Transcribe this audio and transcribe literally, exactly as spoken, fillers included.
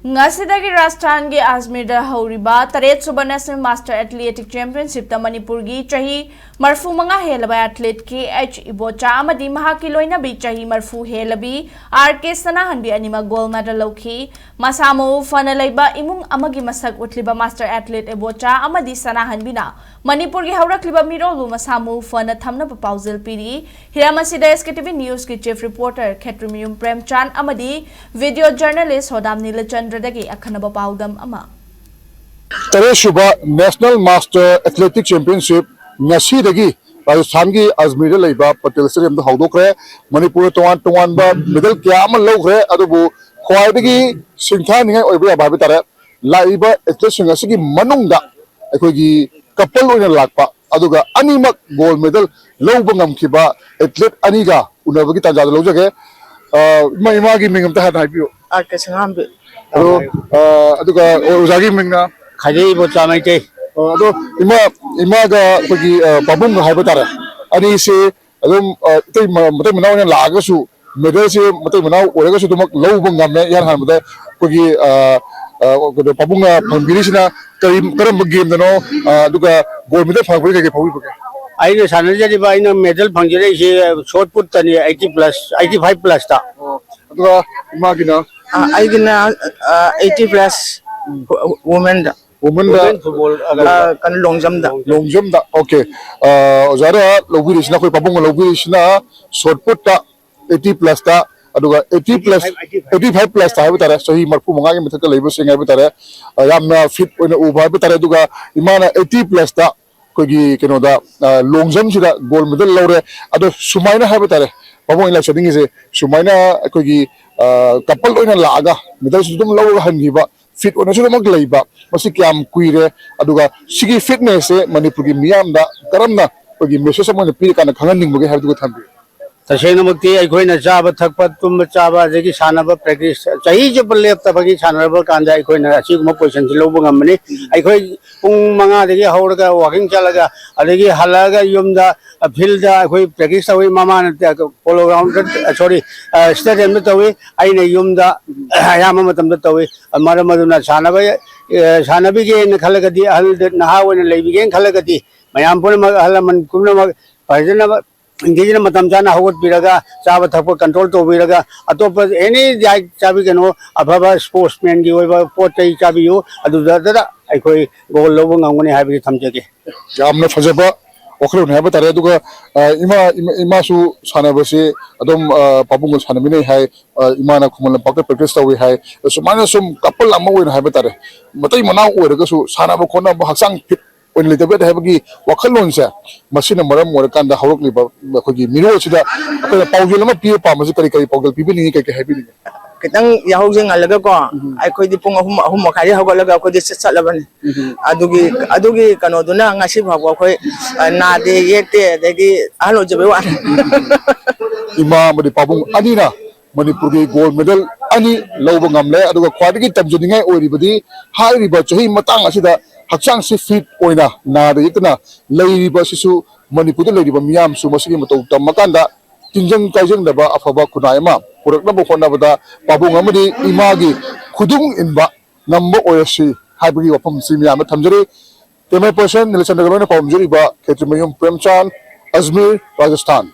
ꯉꯁꯤꯗꯒꯤ ꯔꯥꯖꯁꯊꯥꯟꯒꯤ ꯑꯖꯃꯤꯔꯗ ꯍꯧꯔꯤꯕ ꯇꯔꯦꯠ ꯁꯨꯕ National Master Athletic Championshipꯇ ꯃꯅꯤꯄꯨꯔꯒꯤ ꯆꯍꯤ ꯃꯔꯤꯐꯨ ꯃꯉꯥ ꯍꯦꯜꯂꯕ athlete ꯀꯦ ꯑꯩꯆ ꯏꯕꯣꯆꯥ ꯑꯃꯗꯤ ꯃꯍꯥꯛꯀꯤ ꯂꯣꯏꯅꯕꯤ ꯆꯍꯤ ꯃꯔꯤꯐꯨ ꯍꯦꯜꯂꯕꯤ ꯑꯥꯔ ꯀꯦ ꯁꯅꯥꯍꯟꯕꯤ ꯑꯅꯤꯃꯛ gold medal ꯂꯧꯈꯤ꯫ ꯃꯁꯥ ꯃꯎ ꯐꯅ ꯂꯩꯕ ꯏꯃꯨꯡ ꯑꯃꯒꯤ ꯃꯁꯛ ꯎꯠꯂꯤꯕ Master Athlete ꯏꯕꯣꯆꯥ ꯑꯃꯗꯤ ꯁꯅꯥꯍꯟꯕꯤꯅ ꯃꯅꯤꯄꯨꯔꯒꯤ ꯍꯧꯔꯛꯂꯤꯕ ꯃꯤꯔꯣꯜꯕꯨ ꯃꯁꯥ ꯃꯎ ꯐꯅ ꯊꯝꯅꯕ ꯄꯥꯎꯖꯦꯜ ꯄꯤꯔꯤ꯫ ꯍꯤꯔꯝ ꯑꯁꯤꯗ S K T V Newsꯀꯤ chief reporter ꯈꯦꯇ꯭ꯔꯤꯃꯌꯨꯝ ꯄ꯭ꯔꯦꯝꯆꯥꯟ ꯑꯃꯗꯤ video journalist ꯍꯣꯗꯥꯝ ꯅꯤꯂꯆꯟꯗ꯭ꯔꯗꯒꯤ ꯑꯈꯟꯅꯕ ꯄꯥꯎꯗꯝ ꯑꯃ꯫ ꯇꯔꯦꯠ ꯁꯨꯕ National Master Athletic Championship ꯉꯁꯤꯗꯒꯤ ꯔꯥꯖꯁꯊꯥꯟꯒꯤ ꯑꯖꯃꯤꯔꯗ ꯂꯩꯕ ꯄꯇꯦꯜ ꯁ꯭ꯇꯦꯗꯤꯌꯝꯗ ꯍꯧꯗꯣꯛꯈ꯭ꯔꯦ꯫ ꯃꯅꯤꯄꯨꯔꯅ ꯇꯣꯉꯥꯟ ꯇꯣꯉꯥꯟꯕ medal ꯀꯌꯥ ꯑꯃ ꯂꯧꯈ꯭ꯔꯦ, ꯑꯗꯨꯕꯨ ꯈ꯭ꯋꯥꯏꯗꯒꯤ ꯁꯤꯡꯊꯥꯅꯤꯡꯉꯥꯏ ꯑꯣꯏꯕ ꯌꯥꯕ ꯍꯥꯏꯕ ꯇꯥꯔꯦ, ꯂꯥꯛꯏꯕ athleteꯁꯤꯡ ꯑꯁꯤꯒꯤ ꯃꯅꯨꯡꯗ ꯑꯩꯈꯣꯏꯒꯤ couple ꯑꯣꯏꯅ ꯂꯥꯛꯄ, ꯑꯗꯨꯒ ꯑꯅꯤꯃꯛ gold medal ꯂꯧꯕ ꯉꯝꯈꯤꯕ athlete ꯑꯅꯤꯒ ꯎꯅꯕꯒꯤ ꯇꯥꯟꯖꯥꯗꯨ ꯂꯧꯖꯒꯦ꯫ ꯑ, ꯏꯃꯥ, ꯏꯃꯥꯒꯤ ꯃꯤꯡ ꯑꯝꯇ ꯍꯥꯟꯅ ꯍꯥꯏꯕꯤꯌꯨ꯫ ꯑꯥꯔ ꯀꯦ ꯁꯅꯥꯍꯟꯕꯤ꯫ ꯑꯗꯣ, ꯑ, ꯑꯗꯨꯒ ꯑꯣꯖꯥꯒꯤ ꯃꯤꯡꯅ? ꯈꯥꯏꯗꯩ ꯏꯕꯣꯆꯥ ꯃꯩꯇꯩ꯫ ꯑ, ꯑꯗꯣ ꯏꯃꯥ, ꯏꯃꯥꯒ ꯑꯩꯈꯣꯏꯒꯤ, ꯑ, ꯄꯥꯕꯨꯡꯒ ꯍꯥꯏꯕ ꯇꯥꯔꯦ, ꯑꯅꯤꯁꯦ ꯑꯗꯨꯝ, ꯑ, ꯏꯇꯩ-, ꯃꯇꯩ ꯃꯅꯥꯎ ꯑꯣꯏꯅ ꯂꯥꯛꯑꯒꯁꯨ medalꯁꯦ ꯃꯇꯩ ꯃꯅꯥꯎ ꯑꯣꯏꯔꯒꯁꯨ ꯑꯗꯨꯃꯛ ꯂꯧꯕ ꯉꯝꯃꯦ꯫ ꯏꯍꯥꯟ ꯍꯥꯟꯕꯗ ꯑꯩꯈꯣꯏꯒꯤ, ꯑ, ꯑ, ꯀꯩꯅꯣ, ꯄꯥꯕꯨꯡꯅ ꯐꯪꯕꯤꯔꯤꯁꯤꯅ ꯀꯔꯤ, ꯀꯔꯝꯕ gameꯗꯅꯣ, ꯑ, ꯑꯗꯨꯒ gold medal ꯐꯪꯉꯛꯄꯗ ꯀꯩ ꯀꯩ ꯐꯥꯎꯕꯤꯕꯒꯦ? ꯑꯩꯅ ꯁꯥꯟꯅꯖꯔꯤꯕ, ꯑꯩꯅ medal ꯐꯪꯖꯔꯛꯏꯁꯦ shot putꯇꯅꯤ, eighty plus, eighty five plusꯇ꯫ ꯑꯣ, ꯑꯗꯨꯒ ꯏꯃꯥꯒꯤꯅ? ꯑ, ꯑꯩꯒꯤꯅ, ꯑ, eighty plus ꯎꯝ꯫ Womenꯗ꯫ Womenꯗ? Women football, ꯑ, ꯀꯩꯅꯣ, long jumpꯗ꯫ Long jumpꯗ, okay꯫ ꯑ, ꯑꯣꯖꯥꯅ ꯂꯧꯕꯤꯔꯤꯁꯤꯅ, ꯑꯩꯈꯣꯏ ꯄꯥꯕꯨꯡꯅ ꯂꯧꯕꯤꯔꯤꯁꯤꯅ shot putꯇ eighty plusꯇ, ꯑꯗꯨꯒ eighty plus, eighty five, eighty five plusꯇ ꯍꯥꯏꯕ ꯇꯥꯔꯦ, ꯆꯍꯤ ꯃꯔꯤꯐꯨ ꯃꯉꯥꯒꯤ ꯃꯊꯛꯇ ꯂꯩꯕꯁꯤꯡ ꯍꯥꯏꯕ ꯇꯥꯔꯦ, ꯑ, ꯌꯥꯝꯅ fit ꯑꯣꯏꯅ ꯎꯕ ꯍꯥꯏꯕ ꯇꯥꯔꯦ꯫ ꯑꯗꯨꯒ ꯏꯃꯥꯅ eighty plusꯇ ꯑꯩꯈꯣꯏꯒꯤ ꯀꯩꯅꯣꯗ, ꯑ, long jumpꯁꯤꯗ gold medal ꯂꯧꯔꯦ꯫ ꯑꯗꯣ ꯁꯨꯃꯥꯏꯅ ꯍꯥꯏꯕ ꯇꯥꯔꯦ, ꯄꯥꯕꯨꯡ, ꯑꯩꯅ ꯂꯥꯛꯆꯅꯤꯡꯉꯤꯁꯦ, ꯁꯨꯃꯥꯏꯅ ꯑꯩꯈꯣꯏꯒꯤ, ꯑ, couple ꯑꯣꯏꯅ ꯂꯥꯛꯑꯒ medalꯁꯤꯁꯨ ꯑꯗꯨꯝ ꯂꯧꯔꯒ ꯍꯟꯈꯤꯕ, fit ꯑꯣꯏꯅꯁꯨ ꯑꯗꯨꯃꯛ ꯂꯩꯕ, ꯃꯁꯤ ꯀꯌꯥꯝ ꯀꯨꯏꯔꯦ? ꯑꯗꯨꯒ ꯁꯤꯒꯤ fitnessꯁꯦ ꯃꯅꯤꯄꯨꯔꯒꯤ ꯃꯤꯌꯥꯝꯗ ꯀꯔꯝꯅ ꯑꯩꯈꯣꯏꯒꯤ message ꯑꯃ ꯑꯣꯏꯅ ꯄꯤꯔꯀꯥꯟꯗ ꯈꯪꯍꯟꯅꯤꯡꯕꯒꯦ ꯍꯥꯏꯕꯗꯨꯒ ꯊꯝꯕꯤꯌꯨ꯫ ꯇꯁꯦꯡꯅꯃꯛꯇꯤ ꯑꯩꯈꯣꯏꯅ ꯆꯥꯕ ꯊꯛꯄ, ꯇꯨꯝꯕ ꯆꯥꯕ, ꯑꯗꯒꯤ ꯁꯥꯟꯅꯕ, ꯄ꯭ꯔꯦꯛꯇꯤꯁ, ꯆꯍꯤ ꯆꯨꯞꯄ ꯂꯦꯞꯇꯕꯒꯤ ꯁꯥꯟꯅꯔꯕ ꯀꯥꯟꯗ ꯑꯩꯈꯣꯏꯅ ꯑꯁꯤꯒꯨꯝꯕ ꯄꯣꯖꯤꯁꯟꯁꯤ ꯂꯧꯕ ꯉꯝꯕꯅꯤ꯫ ꯑꯩꯈꯣꯏ ꯄꯨꯡ ꯃꯉꯥꯗꯒꯤ ꯍꯧꯔꯒ ꯋꯥꯀꯤꯡ ꯆꯠꯂꯒ, ꯑꯗꯒꯤ ꯍꯜꯂꯛꯑꯒ ꯌꯨꯝꯗ, ꯑ, ꯐꯤꯜꯗ ꯑꯩꯈꯣꯏ ꯄ꯭ꯔꯦꯛꯇꯤꯁ ꯇꯧꯏ꯫ ꯃꯃꯥꯅ ꯄꯣꯂꯣ ꯒ꯭ꯔꯥꯎꯟꯗ, ꯑ, ꯁꯣꯔꯤ, ꯑ, ꯁ꯭ꯇꯦꯗꯤꯌꯝꯗ ꯇꯧꯏ꯫ ꯑꯩꯅ ꯌꯨꯝꯗ ꯑꯌꯥꯝꯕ ꯃꯇꯝꯗ ꯇꯧꯏ꯫ ꯃꯔꯝ ꯑꯗꯨꯅ ꯁꯥꯟꯅꯕ, ꯑ, ꯁꯥꯟꯅꯕꯤꯒꯦꯅ ꯈꯜꯂꯒꯗꯤ, ꯑꯍꯜꯗ ꯅꯍꯥ ꯑꯣꯏꯅ ꯂꯩꯕꯤꯒꯦꯅ ꯈꯜꯂꯒꯗꯤ, ꯃꯌꯥꯝ ꯄꯨꯝꯅꯃꯛ, ꯑꯍꯜ ꯂꯃꯟ ꯄꯨꯝꯅꯃꯛ ꯐꯖꯅ ꯅꯤꯡꯊꯤꯖꯅ ꯃꯇꯝ ꯆꯥꯅ ꯍꯧꯒꯠꯄꯤꯔꯒ, ꯆꯥꯕ ꯊꯛꯄ ꯀꯟꯇ꯭ꯔꯣꯜ ꯇꯧꯕꯤꯔꯒ, ꯑꯇꯣꯞꯄ ꯑꯦꯅꯤ ꯗꯥꯏꯠ ꯆꯥꯕꯤꯒꯅꯨ, ꯑꯐꯕ ꯁ꯭ꯄꯣꯔꯠꯁꯃꯦꯟꯒꯤ ꯑꯣꯏꯕ ꯄꯣꯠ ꯆꯩ ꯆꯥꯕꯤꯌꯨ, ꯑꯗꯨꯗ ꯑꯩꯈꯣꯏ ꯒꯣꯜ ꯂꯧꯕ ꯉꯝꯒꯅꯤ ꯍꯥꯏꯕꯁꯤ ꯊꯝꯖꯒꯦ꯫ ꯌꯥꯝꯅ ꯐꯖꯕ ꯋꯥꯈꯜꯂꯣꯟ ꯍꯥꯏꯕ ꯇꯥꯔꯦ꯫ ꯑꯗꯨꯒ, ꯑ, ꯏꯃꯥ, ꯏꯃꯥ, ꯏꯃꯥꯁꯨ ꯁꯥꯟꯅꯕꯁꯦ ꯑꯗꯨꯝ, ꯑ, ꯄꯥꯕꯨꯡꯒ ꯁꯥꯟꯅꯃꯤꯟꯅꯩ ꯍꯥꯏ꯫ ꯑ, ꯏꯃꯥꯅ ꯈꯨꯃꯟ ꯂꯝꯄꯥꯛꯇ ꯄ꯭ꯔꯦꯛꯇꯤꯁ ꯇꯧꯏ ꯍꯥꯏ꯫ ꯁꯨꯃꯥꯏꯅ ꯁꯨꯝ ꯀꯄꯜ ꯑꯃ ꯑꯣꯏꯅ ꯍꯥꯏꯕ ꯇꯥꯔꯦ, ꯃꯇꯩ ꯃꯅꯥꯎ ꯑꯣꯏꯔꯒꯁꯨ ꯁꯥꯟꯅꯕ ꯈꯣꯠꯅꯕ, ꯍꯛꯆꯥꯡ ꯐꯤꯠ ꯑꯣꯏꯅ ꯂꯩꯇꯕ ꯌꯥꯗꯦ ꯍꯥꯏꯕꯒꯤ ꯋꯥꯈꯜꯂꯣꯟꯁꯦ, ꯃꯁꯤꯅ ꯃꯔꯝ ꯑꯣꯏꯔꯀꯥꯟꯗ ꯍꯧꯔꯛꯂꯤꯕ ꯑꯩꯈꯣꯏꯒꯤ ꯃꯤꯔꯣꯜꯁꯤꯗ ꯑꯩꯈꯣꯏꯅ ꯄꯥꯎꯖꯦꯜ ꯑꯃ ꯄꯤꯕ ꯄꯥꯝꯕꯁꯤ ꯀꯔꯤ ꯀꯔꯤ ꯄꯥꯎꯖꯦꯜ ꯄꯤꯕꯤꯅꯤꯡꯉꯤ, ꯀꯔꯤ ꯀꯔꯤ ꯍꯥꯏꯕꯤꯅꯤꯡꯉꯤ? ꯈꯤꯇꯪ ꯌꯥꯍꯧꯁꯦ ꯉꯜꯂꯒꯀꯣ, ꯎꯝ꯫ ꯑꯩꯈꯣꯏꯗꯤ ꯄꯨꯡ ꯑꯍꯨꯝ, ꯑꯍꯨꯝ ꯃꯈꯥꯏꯗ ꯍꯧꯒꯠꯂꯒ ꯑꯩꯈꯣꯏꯗꯤ ꯆꯠ-, ꯆꯠꯂꯕꯅꯤ꯫ ꯎꯝ꯫ ꯑꯗꯨꯒꯤ, ꯑꯗꯨꯒꯤ ꯀꯩꯅꯣꯗꯨꯅ ꯉꯁꯤ ꯐꯥꯎꯕ ꯑꯩꯈꯣꯏ, ꯑ, ꯅꯥꯗꯦ ꯌꯦꯛꯇꯦ, ꯑꯗꯒꯤ ꯑꯍꯜ ꯑꯣꯏꯖꯕꯩ ꯋꯥꯅꯤ꯫ ꯏꯃꯥ ꯑꯃꯗꯤ ꯄꯥꯕꯨꯡ ꯑꯅꯤꯅ ꯃꯅꯤꯄꯨꯔꯒꯤ ꯒꯣꯜ ꯃꯦꯗꯜ ꯑꯅꯤ ꯂꯧꯕ ꯉꯝꯂꯦ꯫ ꯑꯗꯨꯒ ꯈ꯭ꯋꯥꯏꯗꯒꯤ ꯇꯝꯖꯅꯤꯡꯉꯥꯏ ꯑꯣꯏꯔꯤꯕꯗꯤ, ꯍꯥꯏꯔꯤꯕ ꯆꯍꯤ ꯃꯇꯥꯡ ꯑꯁꯤꯗ ꯍꯛꯆꯥꯡꯁꯤ ꯐꯤꯠ ꯑꯣꯏꯅ ꯅꯥꯗ ꯌꯦꯛꯇꯅ ꯂꯩꯔꯤꯕ ꯑꯁꯤꯁꯨ ꯃꯅꯤꯄꯨꯔꯗ ꯂꯩꯔꯤꯕ ꯃꯤꯌꯥꯝꯁꯨ ꯃꯁꯤꯒꯤ ꯃꯇꯧ ꯇꯝꯃꯀꯥꯟꯗ ꯇꯤꯟꯖꯪ ꯀꯥꯏꯖꯪꯗꯕ ꯑꯐꯕ ꯈꯨꯟꯅꯥꯏ ꯑꯃ ꯄꯨꯔꯛꯅꯕ ꯍꯣꯠꯅꯕꯗ ꯄꯥꯕꯨꯡ ꯑꯃꯗꯤ ꯏꯃꯥꯒꯤ ꯈꯨꯗꯨꯡ ꯏꯟꯕ ꯉꯝꯕ ꯑꯣꯏꯔꯁꯤ ꯍꯥꯏꯕꯒꯤ ꯋꯥꯐꯝꯁꯤ ꯃꯌꯥꯝꯗ ꯊꯝꯖꯔꯤ꯫ Camera person ꯅꯤꯂꯆꯟꯗ꯭ꯔꯒ ꯂꯣꯏꯅ ꯄꯥꯎꯗꯝꯖꯔꯤꯕ ꯈꯦꯇ꯭ꯔꯤꯃꯌꯨꯝ ꯄ꯭ꯔꯦꯝꯆꯥꯟ, ꯑꯖꯃꯤꯔ, ꯔꯥꯖꯁꯊꯥꯟ꯫